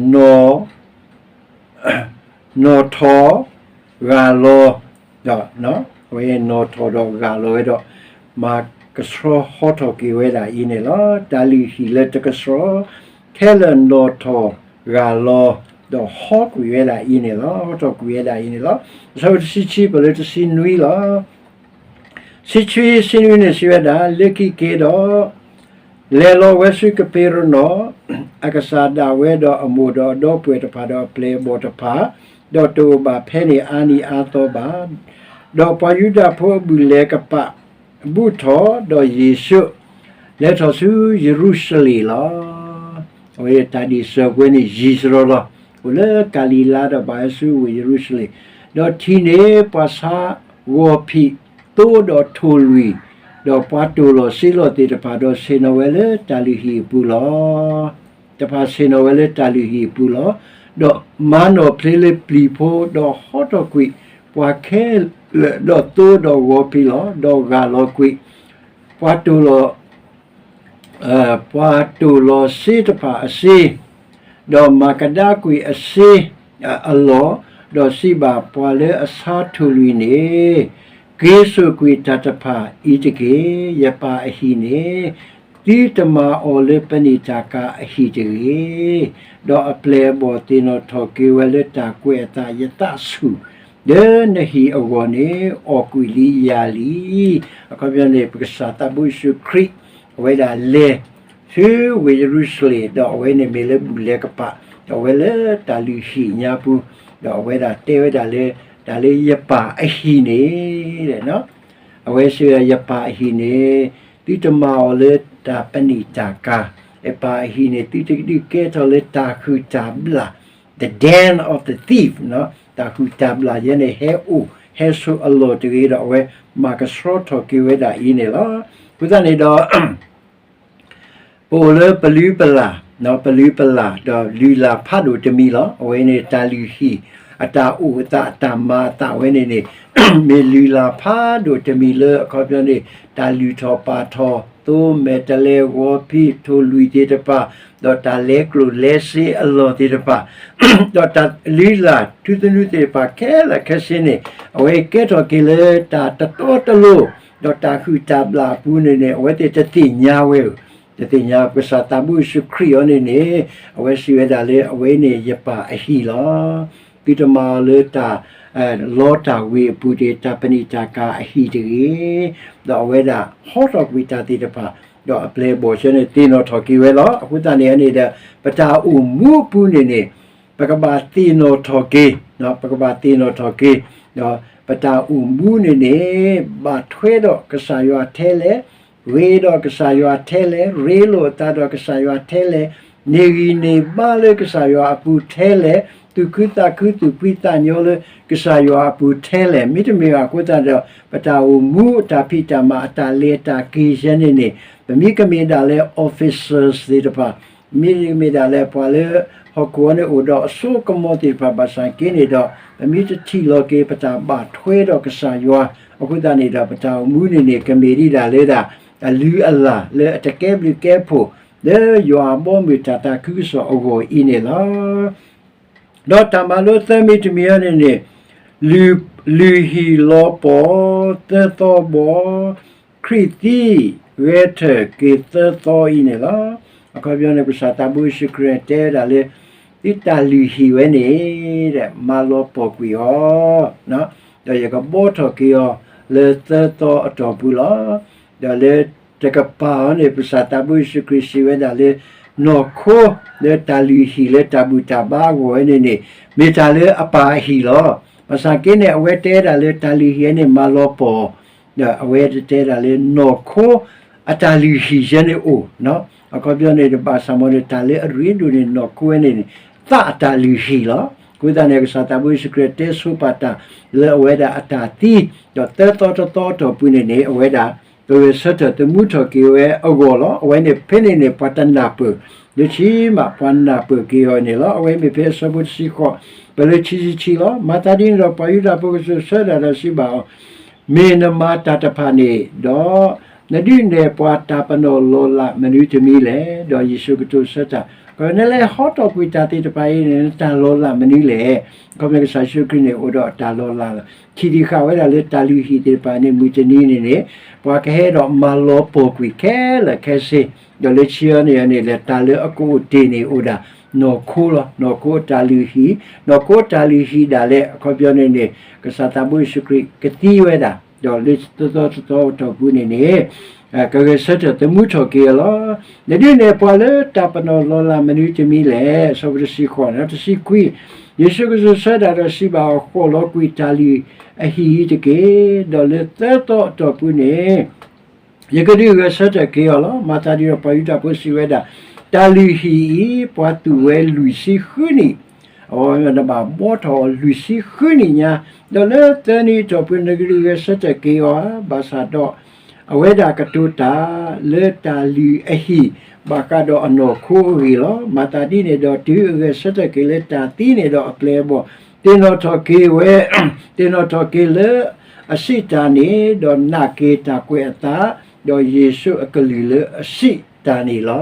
နီၣ် နီၣ်ထီၣ် ဂၢ်လီၤ, ဒီး အဝဲနီၣ်ထီၣ်ဒီးဂၢ်လီၤဝဲဒီး မၤကဆှီဟီထီၣ်က့ၤဝဲဒၣ်အံၤန့ၣ်လီၤ. တၢ်လုၢ်ဟံၣ်လၢတကဆှီ, ခဲလၢာ်နီၣ်ထီၣ် ဂၢ်လီၤ, ဒီးဟီကွံာ်ဝဲဒၣ်အံၤန့ၣ်လီၤ. ဟီထီၣ်ကွံာ်ဝဲဒၣ်အံၤန့ၣ်လီၤ. အဆၢဖိတဆံခံ ပလၢတဆံနွံလီၤ. ဆံဆံ ဆံနွံန့ၣ်စံးဝဲဒၣ်, လၢခံက့ၤဒီး လဲၤလီၤဝဲဆူကပ့းရနီၣ်, အကစၢ်ဒၣ်ဝဲဒီးအမိၢ်ဒီးအဒီပုၢ်ဝဲၢ်တဖၣ်ဒီးအပျဲၢ်အဘီၣ်တဖၣ်, ဒီးတအိၣ်ဘၣ်ဖဲန့ၣ်အါနံၤအါသီဘၣ်. ဒီးပှၤယူဒၤဖိအဘူၣ်လဲၤကပာ် ဘူးထီၣ်, ဒီးယ့ၣ်ၡူး လဲၤထီၣ်ဆူယရူၤၡလ့ၣ်လီၤ. အဝဲတၢ်ဒုးစၢၤပှဲၤန့ၣ်ယံာ်စရီလီၤ. အိၣ်လၢကၤလံၤလါဒီးဘၣ်ဟဲဆူဝ့ၢ်ယရူၤၡလ့ၣ်, ဒီးထံၣ်န့ၢ်ပှၤဆါဂီၤဖံး သိဒီးထိၣ်လွံၢ်, ဒီးပှၤတိၢ်လီၤစ့လီၤသ့ၣ်တဖၣ်ဒီးဆ့ၣ်နီၤဝဲလၢတၢ်လုၢ်ဟံၣ်အပူၤလီၤ. တဖၣ်ဆ့ၣ်နီၤဝဲလၢတၢ်လုၢ်ဟံၣ်အပူၤလီၤ. ဒီးမၤနီၣ်ဖျ့လၢပျံၤဖိ, ဒီးဟီထီၣ်ကွံာ်ပှၤခဲလၢာ်, ဒီးသိဒီးဂီၤဖံးလီၤ. ဒီးဂၢ်လီၤကွံာ် ပှၤတိၢ်လီၤ ပှၤတိၢ်လီၤစ့တဖၣ်အစ့, ဒီးမၤကဒါကွံာ်အစ့အလီၢ်, ဒီးစံးဘၣ်ပှၤလၢအဆါထိၣ်လွံၢ်န့ၣ်, က့ၤစိာ်ကွံာ်တၢ်တဖၣ်အံၤတက့ၢ်. ယပၢ်အဟံၣ်န့ၣ် သုတမၤအီၤလၢပနံာ်တၢ်ကၤအဟံၣ်တဂ့ၤ, ဒီးအပျဲၢ်အဘီၣ်သ့ၣ်နီၣ်ထီၣ်က့ၤဝဲလၢတၢ်ကွဲးအသး, ယသးဆူၣ်လၢနဟံၣ်အဂီၢ်န့ၣ် အီၣ်ကွံာ်လံယၤလံ. အခီပညီန့ၣ် ပကစၢ်သးဘိယ့ၣ်ၡူးခရံာ် အဝဲဒၣ်လဲၤ ဆူဝ့ၢ်ယရူၤၡလ့ၣ်, ဒီးအဝဲန့ၣ်မ့ၢ်လၢဘူၣ်လဲၤကပာ်, ဒီးအဝဲလၢတၢ်လုၢ်ဟံၣ်ညါပူၤ, ဒီးအဝဲဒၣ်တဲဝဲဒၣ်လၢ တၢ်လၢယပၢ်အဟံၣ်န့ၣ်, အဝဲစံးဝဲဒၣ် ယပၢ်အဟံၣ်န့ၣ် သုတမၤအီၤလၢတၢ်ပနံာ်တၢ်ကၤ, ယပၢ်အဟံၣ်န့ၣ် သုတကဒုးကဲထီၣ်လၢတၢ်ဟုၣ်တၢ်ဘျၣ်, the den of the thief, တၢ်ဟုၣ်တၢ်ဘျၣ်ယဲန့ၣ် ဟဲအိၣ်ဟဲဆိးအလီၢ်တဂ့ၤ, ဒီးအဝဲမၤကဆှီထီၣ်က့ၤဝဲဒၣ်အံၤန့ၣ်လီၤ. အဃိသတးန့ၣ်ဒီး ပအိၣ်လၢပလုၢ်ပလၢ်, ပလုၢ်ပလၢ် ဒီးလုၢ်လၢ်ဖးဒိၣ်တမံၤလီၤ. အဝဲန့ၣ်တၢ်လုၢ်ဟံၣ် အတၢ်အိၣ်အသး အတၢ်မၤအသးဝဲန့ၣ်န့ၣ် မ့ၢ်လုၢ်လၢ်ဖးဒိၣ်တမံၤလၢအခီပညီန့ၣ် တၢ်လုၢ်ထီၣ်ပာ်ထီၣ် သိမဲာ်တဲးလဲး ဂီၤဖံး ထိၣ်လွံၢ်သ့ၣ်တဖၣ်, ဒီးတၢ်လဲကျိၣ်လဲစ့အလီၢ်သ့ၣ်တဖၣ်, ဒီးတၢ်လုၢ်လၢ်ထူသနူသ့ၣ်တဖၣ်ခဲလၢာ်ခဲဆ့န့ၣ် အဝဲကဲထီၣ်က့ၤလၢတၢ်တတီတလိၤ, ဒီးတၢ်ဟုၣ်တၢ်ဘျၣ်အပူၤန့ၣ်န့ၣ် အဝဲသ့ၣ်တသ့ၣ်ညါဝဲဧိၤ, တသ့ၣ်ညါ ပကစၢ်သးဘိယ့ၣ်ၡူးခရံာ်အံၤန့ၣ်န့ၣ် အဝဲစံးဝဲဒၣ်လၢအဝဲန့ၣ်ယပၢ်အဟံၣ်လီၤ. သုတမၤအီၤလၢတၢ် လီတၢ်ဝ့ၤအပူၤတဂ့ၤ, တၢ်ပနံာ်တၢ်ကၤအဟံၣ်တဂ့ၤ, ဒီးအဝဲဒၣ်ဟီထီၣ်ကွံာ်တၢ်သ့ၣ်တဖၣ်, ဒီးအပျဲၢ်အဘီၣ်ဆၢန့ၣ်သ့ၣ်နီၣ်ထီၣ်က့ၤဝဲလီၤ. အဃိသတးန့ၣ်န့ၣ်ဒီး ပတၢ်အိၣ်မူအပူၤန့ၣ်န့ၣ် ပကဘၣ်သ့ၣ်နီၣ်ထီၣ်က့ၤ, ပကဘၣ်သ့ၣ်နီၣ်ထီၣ်က့ၤ, ဒီးပတၢ်အိၣ်မူန့ၣ်န့ၣ် ဘၣ်ထွဲဒီးကစၢ်ယွၤထဲလဲၣ်, ရ့ဒီးကစၢ်ယွၤထဲလဲၣ်, ရ့လိာ်အသးဒီးကစၢ်ယွၤထဲလဲၣ်, န့ၢ်ဂံၢ်န့ၢ်ဘါလၢကစၢ်ယွၤအပူၤထဲလဲၣ်, သူၣ်ခုသးခုသူၣ်ဖှံသးညီလၢကစၢ်ယွၤအပူၤထဲလဲၣ်, မ့တမ့ၢ်ဘၣ်အဃိသတးဒီး ပတၢ်အိၣ်မူအတၢ်ဖံးတၢ်မၤအတၢ်လဲၤတၢ်က့ၤယဲန့ၣ်န့ၣ် ပမ့ၢ်ကမ့ၢ်ဒၣ်လၢ officers သ့ၣ်တဖၣ်, မ့တမ့ၢ်ဒၣ်လၢပှၤလၢဟီၣ်ခိၣ်အံၤန့ၣ်အိၣ်ဒီးအစိကမီၤသ့ၣ်တဖၣ်ဘၣ်ဆၣ်က့န့ၣ်ဒီး ပမ့ၢ်တထံၣ်လီၤက့ၤပတၢ်ဘၣ်ထွဲဒီးကစၢ်ယွၤ, အဃိသတးန့ၣ်ဒီး ပတၢ်အိၣ်မူန့ၣ်န့ၣ် ကမ့ၢ်ဒံးဒၣ်လၢဒၣ် အလုၢ်အလၢ်လၢအတကဲဘျုးကဲဖှိၣ် လၢယွၤအဘီအမုၢ်တၢ်သးခုကစီၣ်အဂီၢ်အံၤန့ၣ်လီၤ. ဒီးတၢ်မၤလိသၢမံၤတမံၤအံၤန့ၣ်န့ၣ် လုၢ်ဟံၣ်လီၤပှီၢ်သၢသီဘီ, ခရံာ်သံဂဲၤထၢၣ်က့ၤသၢသီအံၤန့ၣ်လီၤ. အခီပညီန့ၣ် ကစၢ်သးဘိယ့ၣ်ၡူးခရံာ်တဲဝဲဒၣ်လၢ သုတၢ်လုၢ်ဟံၣ်ဝဲန့ၣ် မၤလီၤပှီၢ်ကွံာ်အီၤ, ဒီးယကဘှီထီၣ်က့ၤအီၤလၢသၢသီအတီၢ်ပူၤလီၤ. ဒီးလၢတကပၤအံၤန့ၣ် ကစၢ်သးဘိယ့ၣ်ၡူးခရံာ်စံးဝဲဒၣ်လၢ နီၢ်ခိလၢတၢ်လုၢ်ဟံၣ်လၢတၢ်ဘူၣ်တၢ်ဘါအဂီၢ်ဝဲန့ၣ်န့ၣ် မ့ၢ်တၢ်လၢအပၢ်အဟံၣ်လီၤ. ဘၣ်ဆၣ်က့န့ၣ် အဝဲတဲဒၣ်လၢတၢ်လုၢ်ဟံၣ်ဝဲန့ၣ်မၤလီၤပှီၢ် ဒီးအဝဲတတဲဒၣ်လၢနီၢ်ခိအတၢ်လုၢ်ဟံၣ်ယဲန့ၣ်အိၣ်, အခီပညီန့ၣ် တဘၣ်ဆၣ်မ့ၢ်န့ၣ် တၢ်လၢအရ့ဒိၣ်န့ၣ် နီၢ်ခိဝဲန့ၣ်န့ၣ် သးအတၢ်လုၢ်ဟံၣ်လီၤ. အဃိသတးန့ၣ် ကစၢ်သးဘိယ့ၣ်ၡူးခရံာ်တဲဆိပာ်တၢ်လၢအဝဲဒၣ်အတၢ်သံ, ဒီးသၢသီတသီအတီၢ်ပူၤန့ၣ်န့ၣ် အဝဲဒၣ် ကဂဲၤဆၢထၢၣ်သမူထီၣ်က့ၤဝဲအဂီၢ်လီၤ. အဝဲန့ၣ်ဖဲန့ၣ်န့ၣ် ပှၤတနၢ်ပၢၢ်, လၢခံမး ပှၤနၢ်ပၢၢ်က့ၤအီၤန့ၣ်လီၤ. အဝဲမ့ၢ်ဖဲအဆၢဖိတဆံဃိး ပလၢခံဆံခံလီၤ. မၤသးဒ်န့ၣ်ဒီး ပှၤယူဒၤဖိကစၢၢ်ဆၢတၢ်ဒီးစံးဘၣ်အီၤ, မ့ၢ်နမၤတၢ်တဖၣ်န့ၣ်ဒီး နဒုးနဲၣ်ပှၤတၢ်ပနီၣ်လီၤလးမနုၤတမံၤလဲၣ်. ဒီးယ့ၣ်ၡူးကတိၤဆၢတၢ်, နလဲၤဟီထီၣ်ကွံာ်တၢ်သ့ၣ်တဖၣ်အံၤန့ၣ် နတၢ်လီၤလးမနုၤလဲၣ်. အခီပညီကစၢ်ယ့ၣ်ၡူးခရံာ်န့ၣ် အိၣ်ဒီးအတၢ်လီၤလးလီၤ. ထံၣ်တံၢ်ဃာ်ဝဲဒၣ်လၢတၢ်လုၢ်ဟံၣ်သ့ၣ်တဖၣ်န့ၣ် မုၢ်တနံၤန့ၣ်န့ၣ် ပှၤကဟဲဒီးမၤလီၤပှီၢ်ကွံာ်ခဲလၢာ်ခဲဆ့, ဒီးလၢခံအံၤန့ၣ်န့ၣ် တၢ်လၢအကအိၣ်တ့ၢ်န့ၣ်အိၣ်ဒၣ် နီၢ်ခိလီၤ. နီၢ်ခိအတၢ်လုၢ်ဟံၣ်, နီၢ်ခိအတၢ်လုၢ်ဟံၣ်ဒၣ်လဲာ် အခီပညီန့ၣ်န့ၣ် ကစၢ်သးဘိယ့ၣ်ၡူးခရံာ်ကသံဝဲဒၣ်, ဒီးလၢသၢသီတသီအတီၢ်ပူၤန့ၣ်န့ၣ် ကဂဲၤဆၢထၢၣ်သမူထီၣ်က့ၤအီၤလီၤ. နဒုးနဲၣ်ပှၤလၢတၢ်ပနီၣ်လီၤလးမနုၤတမံၤလဲၣ်. အဆၢဖိတဆံဃိးန့ၣ် တဆံခွံ, ယ့ၣ်ၡူးကစၢၢ်ဆၢတၢ်ဒီးစံးဘၣ်အီၤ, ဃီၣ်လီၤကွံာ်တၢ်လုၢ်အဟံၣ်အံၤတက့ၢ်. ဒီးလၢသၢသီအတီၢ်ပူၤန့ၣ် ယကဒုးဂဲၤဆၢထၢၣ်က့ၤအီၤလီၤ. မၤသးဒ်ဒီးပှၤယူဒၤဖိစံးဝဲဒၣ်, တၢ်လုၢ်ဟံၣ်အံၤ ပှၤသူၣ်ဝဲလွံၢ်ဆံဃုနံၣ်, အဝဲနဘၣ်ဘှီထီၣ်အီၤလွံၢ်ဆံဃုနံၣ်ညါ, ဒီးလၢသၢနံၤအတီၢ်ပူၤ နကဒုးဂဲၤဆၢထၢၣ်က့ၤအီၤဧါ. ဘၣ်ဆၣ်ဒီး အဝဲဒၣ်ကတိၤတၢ်လၢတၢ်လုၢ်အဟံၣ် ဘၣ်ဃးဒီးအနီၢ်ခိအဂ့ၢ်လီၤ. မၤသးဒ်န့ၣ်ဒီး တုၤအဂဲၤဆၢထၢၣ်က့ၤလၢတၢ်သံန့ၣ်ဒီး အပျဲၢ်အဘီၣ် သ့ၣ်နီၣ်ထီၣ်က့ၤဝဲ, သ့ၣ်နီၣ်ထီၣ်က့ၤလၢအစံးတၢ်န့ၣ်, ဒီးနာ်က့ၤတၢ်ကွဲးအသး, ဒီးယ့ၣ်ၡူးအကလုၢ်လၢအစံး တၢ်န့ၣ်လီၤ.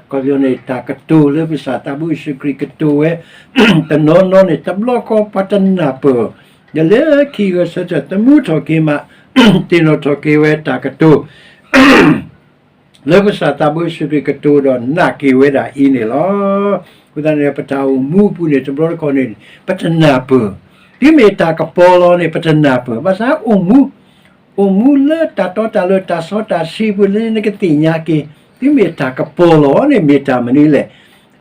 အခီပညီန့ၣ် တၢ်ကတိၤလၢပကစၢ်သးဘိယ့ၣ်ၡူးခရံာ်ကတိၤဝဲ တနီၤနီၤန့ၣ် တဘျီဃီပှၤတနၢ်ပၢၢ်, ဒီးလၢခံဂဲၤဆၢထၢၣ်သမူထီၣ်က့ၤမး သ့ၣ်နီၣ်ထီၣ်က့ၤဝဲတၢ်ကတိၤ လၢပကစၢ်သးဘိယ့ၣ်ၡူးခရံာ်ကတိၤဒီးနာ်က့ၤဝဲဒၣ်အံၤန့ၣ်လီၤ. အဃိသတးန့ၣ် ပတၢ်အိၣ်မူအပူၤန့ၣ် တဘျီတခီၣ်န့ၣ် ပတနၢ်ပၢၢ်, တုၤမ့ၢ်တၢ်ကပီၤလီၤန့ၣ် ပတနၢ်ပၢၢ်, ဘၣ်ဆၣ်အိၣ်မူ အိၣ်မူလၢတၢ်တီတၢ်လိၤတၢ်စီတၢ်ဆှံအပူၤလၢနကသ့ၣ်ညါက့ၤ, တုၤမ့ၢ်တၢ်ကပီၤလီၤန့ၣ် မ့ၢ်တၢ်မနုၤလဲၣ်.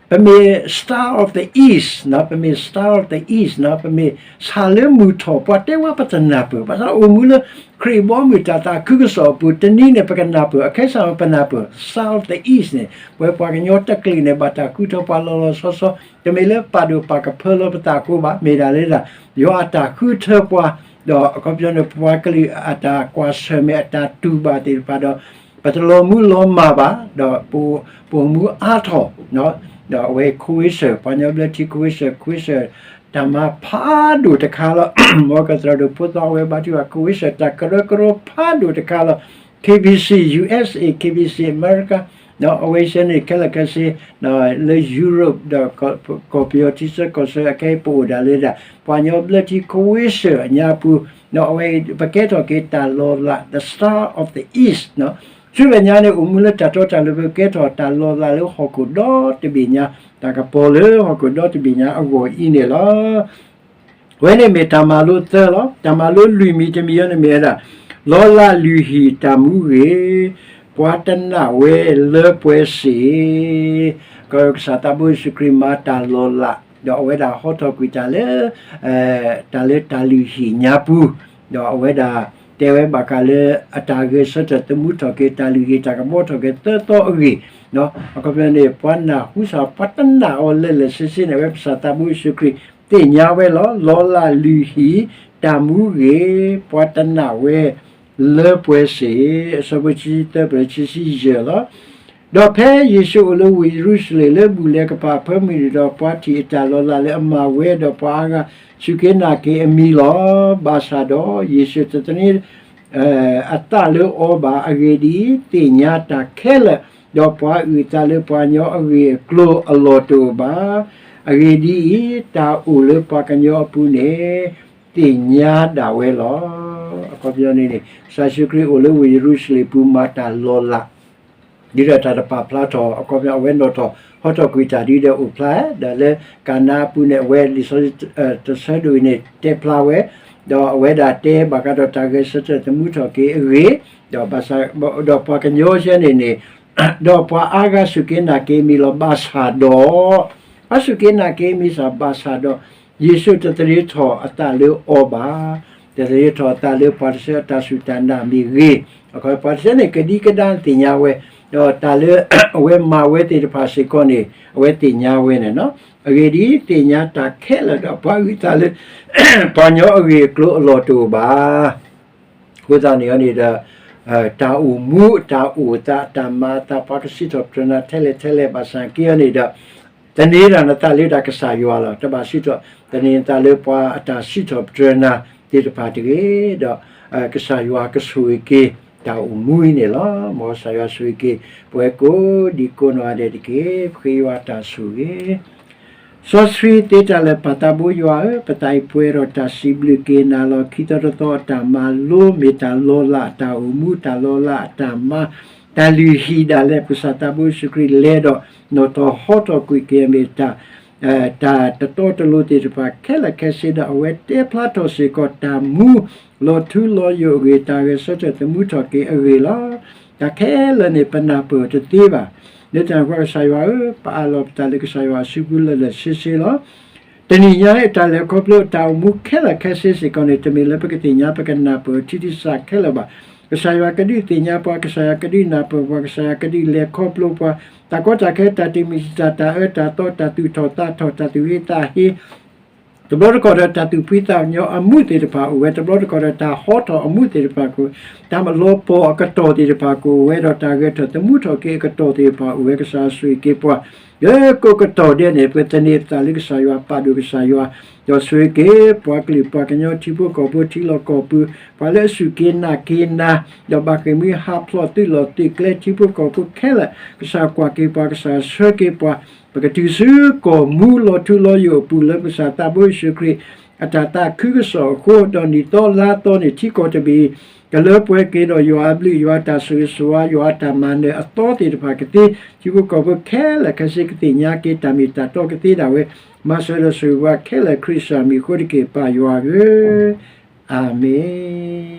ပမ့ၢ် star of the east နီၤ, ပမ့ၢ် star of the east နီၤ, ပမ့ၢ်ဆၣ်လၢမုၢ်ထီၣ် ပှၤတဲဝဲပတနၢ်ပၢၢ်, ဘၣ်ဆၣ်အိၣ်မူလၢခရံာ်ဘီမုၢ်တၢ်သးခုကစီၣ်အပူၤ တနံၤန့ၣ် ပကနၢ်ပၢၢ်, အခဲစၢ်ပနၢ်ပၢၢ် star of the east န့ၣ် ပဝဲပှၤကညီတကလုာ်န့ၣ် ဘၣ်တၢ်ဃုထၢပှၤလီၤလီၤဆီဆီ, တမ့ၢ်လၢပာ်ဒိၣ်ပာ်ကဖၢလီၤပသးအဃိဘၣ်, မ့ၢ်ဒၣ်လၢဒၣ် ယွၤအတၢ်ဃုထၢပှၤ, ဒီးအခီပညီန့ၣ် ပှၤကလုာ်အတၢ်ကွၢ်ဆၢၣ်မဲာ်အတၢ်တူၢ်ဘၣ်သ့ၣ်တဖၣ်ဒီး ပတလီၤမူလီၤမၢ်ဘၣ်, ဒီးပအိၣ်မူအါထီၣ်, ဒီးအဝဲ Quasar ပှၤကညီဘျၢထံ Quasar, Quasar တၢ်မၤဖးဒိၣ်တခါလီၤ. မ်ကသရၣ်ဒိၣ်ဖိသီအဝဲဘါထုကဖၣ် Quasar တၢ်ကရၢကရိဖးဒိၣ်တခါလီၤ. K B C U S A, K B C America, ဒီးအဝဲစ့ၢ်န့ၣ် ခဲလၢာ်ခဲဆ့ လၢ Europe ဒီး ကီၢ်ပယီၤထံဆၢကီၢ်ဆၢအခဲအံၤ ပအိၣ်ဒၣ်လၢဒၣ် ပှၤကညီဘျၢထံ Quasar အညါပူၤ, ဒီးအဝဲပကဲထီၣ်က့ၤတၢ်လီၤလး the star of the east နီၤ. ဆူမဲာ်ညါန့ၣ် အိၣ်မူလၢတၢ်တီတၢ်လိၤ ပကဲထီၣ်တၢ်လီၤလးလၢဟီၣ်ခိၣ်ဒီတဘ့ၣ်ညါ, တၢ်ကပီၤလၢဟီၣ်ခိၣ်ဒီတဘ့ၣ်ညါအဂီၢ်အံၤန့ၣ်လီၤ. အဝဲန့ၣ်မ့ၢ်တၢ်မၤလိသၢလီၤ. တၢ်မၤလိလွံၢ်မံၤတမံၤအံၤန့ၣ်မ့ၢ်ဝဲဒၣ် လီၤလးလုၢ်ဟံၣ်တၢ်မူဂ့ၤ, ပှၤတနာ်ဝဲလၢပှဲၤစ့ၢ်, ကစၢ်သးဘိယ့ၣ်ၡူးခရံာ်မၤတၢ်လီၤလး, ဒီးအဝဲဒၣ်ဟီထီၣ်ကွံာ်တၢ်လၢ တၢ်လၢတၢ်လုၢ်ဟံၣ်ညါပူၤ, ဒီးအဝဲဒၣ်တဲဝဲဘၣ်ဃးလၢအတၢ်ဂဲၤဆၢထၢၣ်သမူထီၣ်က့ၤ တၢ်လုၢ်ဟံၣ်တၢ်ကဘီထီၣ်က့ၤသၢသီအဂ့ၢ်, အခီပညီန့ၣ် ပှၤနၢ်ဟူစ့ၢ် ပှၤတနာ်အီၤလၢာ်လၢာ်ဆ့ဆ့န့ၣ် အဝဲကစၢ်သးဘိယ့ၣ်ၡူးခရံာ်သ့ၣ်ညါဝဲလီၤ. လီၤလးလုၢ်ဟံၣ်တၢ်မူဂ့ၤ, ပှၤတနာ်ဝဲလၢပှဲၤစ့ၢ်, အဆၢဖိခံဆံသၢပှဲၤခံဆံယဲၢ်လီၤ. ဒီးဖဲယ့ၣ်ၡူးအိၣ်လၢဝ့ၢ်ယရူၤၡလ့ၣ် လၢဘူၣ်လဲၤကပၤအဖၢမုၢ်နံၤဒီး ပှၤထံၣ်အတၢ်လီၤလးလၢအမၤဝဲဒီး ပှၤအါဂၤစူၢ်က့ၤနာ်က့ၤအမံၤလီၤ. ဘၣ်ဆၣ်ဒီး ယ့ၣ်ၡူးတသန့ၤ အသးလၢအီၤဘၣ်. အဂ့ၢ်ဒ်အံၤ, သ့ၣ်ညါတၢ်ခဲလၢာ်, ဒီးပှၤအုၣ်အသးလၢပှၤကညီအဂ့ၢ်အကျိၤအလီၢ်တအိၣ်ဘၣ်. အဂ့ၢ်ဒ်အံၤ, တၢ်အိၣ်လၢပှၤကညီအပူၤန့ၣ် သ့ၣ်ညါဒၣ်ဝဲလီၤ. အခီပညီန့ၣ်န့ၣ် ကစၢ်ယ့ၣ်ၡူးခရံာ်အိၣ်လၢဝ့ၢ်ယရူၤၡလ့ၣ်ပူၤမၤတၢ်လီၤလး ဒ်ဒီးတၢ်တပာ်ဖျါထီၣ် အခီပညီ အဝဲနီၣ်ထီၣ်ဟီထီၣ်ကွံာ်တၢ်ဒ်ဒီးအိၣ်ဖျါ, ဒီးလၢကၤနါအပူၤန့ၣ် အဝဲလံာ်စီဆှံတဆၢဒိၣ်အံၤန့ၣ် တဲဖျါဝဲ, ဒီးအဝဲဒၣ်တဲဘၣ်ဃးဒီးတၢ်ဂဲၤဆၢထၢၣ်သမူထီၣ်က့ၤအဂ့ၢ်, ဒီးဘၣ်ဆၣ်, ဒီးပှၤကညီယဲန့ၣ်န့ၣ်, ဒီးပှၤအါဂၤစူၢ်က့ၤနာ်က့ၤအမံၤလီၤ. ဘၣ်ဆၣ်ဒီး, ပှၤစူၢ်က့ၤနာ်က့ၤအမံၤစ့ၢ် ဘၣ်ဆၣ်ဒီး ယ့ၣ်ၡူးတသန့ၤထီၣ်အသးလၢအီၤဘၣ်. တသန့ၤထီၣ်အသးလၢပှၤတဆၢအတၢ်စူၢ်တၢ်နာ်မ့ၢ်ဂ့ၤ, အခီပညီ ပှၤတဆၢန့ၣ် ကဒံကဒါသ့ၣ်ညါဝဲ, ဒီးတၢ်လၢအဝဲမၤဝဲသ့ၣ်တဖၣ်စ့ၢ်ကီးန့ၣ် အဝဲသ့ၣ်ညါဝဲန့ၣ်လီၤ. အဂ့ၢ်ဒ်အံၤ, သ့ၣ်ညါတၢ်ခဲလၢာ်ဒီး ပှၤအုၣ်အသးလၢ ပှၤကညီအဂ့ၢ်အကျိၤအလီၢ်တအိၣ်ဘၣ်. အဃိသတးန့ၣ်န့ၣ်ဒီး တၢ်အိၣ်မူ တၢ်အိၣ်သး တၢ်မၤအသး ပှၤကစံးထီၣ်ပတြၢၤနၤထဲလဲၣ်ထဲလဲၣ် ဘၣ်ဆၣ်က့အီၤန့ၣ်ဒီး သန့ၤဒၣ်နသးလၢဒၣ်ကစၢ်ယွၤလီၤ. တဘၣ်စံးထီၣ်သန့ၤနသးလၢပှၤအတၢ်စံးထီၣ်ပတြၢၤနၤသ့ၣ်တဖၣ်တဂ့ၤ, ဒီးကစၢ်ယွၤကဆိၣ်ဂ့ၤက့ၤ တၢ်အိၣ်မူအံၤန့ၣ်လီၤ. မ်ကစၢ်ယွၤဆိၣ်ဂ့ၤက့ၤ ပဝဲကိးဒံးကိးနီၢ်ဂၤဒဲးတက့ၢ်. ပဃ့ယွၤတၢ်ဆိၣ်ဂ့ၤ စီဆှံသ့တၢ်လၢာ် ပၢ်သးဘိယွၤဧၢ, ပသးအံၤပှဲၤဒီးတၢ်စံးဘျုးက့ၤနၤလီၤ. ခံသီတသီအတၢ်မၤလိ မ့ၢ်တၢ်လီၤလးအတၢ်အိၣ်မူ တၢ်လီၤလးအတၢ်မၤ, တၢ်လုၢ်ဟံၣ်ဒၣ်လဲာ် ပကစၢ်သးဘိယ့ၣ်ၡူးခရံာ်လဲၤဒီး နီၣ်ထီၣ်ဟီထီၣ်ကွံာ်က့ၤမ့ၢ်တၢ် တၢ်တတီတလိၤသ့ၣ်တဖၣ်ခဲလၢာ်ခဲဆ့ဒီး အဝဲတဲဖျါထီၣ်စ့ၢ်ကီးတၢ်မူ လီၤထူလီၤယိာ်အဂ့ၢ် တၢ်ဂဲၤဆၢထၢၣ်သမူထီၣ်က့ၤအဂ့ၢ်လီၤ. တၢ်ခဲလၢာ်န့ၣ် ပနၢ်ပၢၢ်တသ့ဘၣ်. လၢတၢ်န့ၣ်အဃိ ကစၢ်ယွၤဧၢ, ပအးလီၤပသးလၢကစၢ်ယွၤအစုပူၤလၢာ်လၢာ်ဆ့ဆ့လီၤ. တနံၤညါအံၤ တၢ်လဲၤခီဖျိတၢ်အိၣ်မူခဲလၢာ်ခဲဆ့စ့ၢ်ကီးန့ၣ် တမ့ၢ်လၢပကသ့ၣ်ညါပကနၢ်ပၢၢ်ထံထံဆးခဲလၢာ်ဘၣ်. ကစၢ်ယွၤကဒုးသ့ၣ်ညါပှၤ, ကစၢ်ယွၤကဒုးနၢ်ပၢၢ်ပှၤ, ကစၢ်ယွၤကဒုးလဲၤခီဖျိပှၤ, တၢ်ကီတၢ်ခဲ တၢ်တမံၤတၢ် တၢ်အၢတၢ်သီ တၢ်သူၣ်ထီၣ်သးထီၣ် တၢ်သူၣ်ဟ့သးဟ့ တဘျီတခီၣ်ဒီးတၢ်သူၣ်ဖှံသးညီအမူးသ့ၣ်တဖၣ်အိၣ်ဝဲ, တဘျီတခီၣ်ဒီးတၢ်ဟီထီၣ်အမူးသ့ၣ်တဖၣ်ကအိၣ်, တၢ်လီၤပှီၢ်အကတီၢ်သ့ၣ်တဖၣ်ကအိၣ်ဝဲ, ဒီးတၢ်ဂဲၤထီၣ်သမူထီၣ်က့ၤအကတီၢ်သ့ၣ်တဖၣ်အိၣ်ဝဲ, ကစၢ်ဆိၣ်ဂ့ၤက့ၤပှၤ လၢကိးကတီၢ်ဒဲးန့ၣ် ပသန့ၤသးလၢကစၢ်ယွၤ, ပာ်ဒိၣ်ကစၢ်ယွၤ, ဒီးဆိၣ်ဂ့ၤက့ၤပှၤကလုာ်ပှၤကညီထံဖိကီၢ်ဖိထံလီၢ်ကီၢ်ပူၤ, ပှၤလၢအစူၢ်က့ၤနာ်က့ၤနၤ, ဒီးဘၣ်ဃ့ၢ်မှံဟးဖျိးသုးလီၢ်သုးကျဲထံဖိကီၢ်ဖိခဲလၢာ်, ကစၢ်ကွၢ်က့ၤပှၤ, ကစၢ်ဆှၢက့ၤပှၤ, ပကတုၤဆူကီၢ်မူလီၤထူလီၤယိာ်အပူၤလၢကစၢ်သးဘိယ့ၣ်ၡူးခရံာ် အတၢ်သးခုကစီၣ်အဃိ, ဒီးနံၣ်သီလါသီန့ၣ် ထံကီၢ်တဘ့ၣ် ကလၢပှဲၤက့ၤဒီးယွၤအဘျုးယွၤအတၢ်ဆိၣ်ဂ့ၤဆိၣ်ဝါ ယွၤအတၢ်မၤနၢၤအသီသ့ၣ်တဖၣ်ကသ့, ထံဖိကီၢ်ဖိခဲလၢာ်ခဲဆ့ကသ့ၣ်ညါက့ၤတၢ်မ့ၢ်တၢ်တီကသ့ဒၣ်ဝဲ, မၤစၢၤဒီးဆိၣ်ဂ့ၤပှၤခဲလၢာ်ခရံာ်ကစၢ်မံၤအဃိတက့ၢ် ပၢ်ယွၤဧၢ, အၤမ့ၣ်.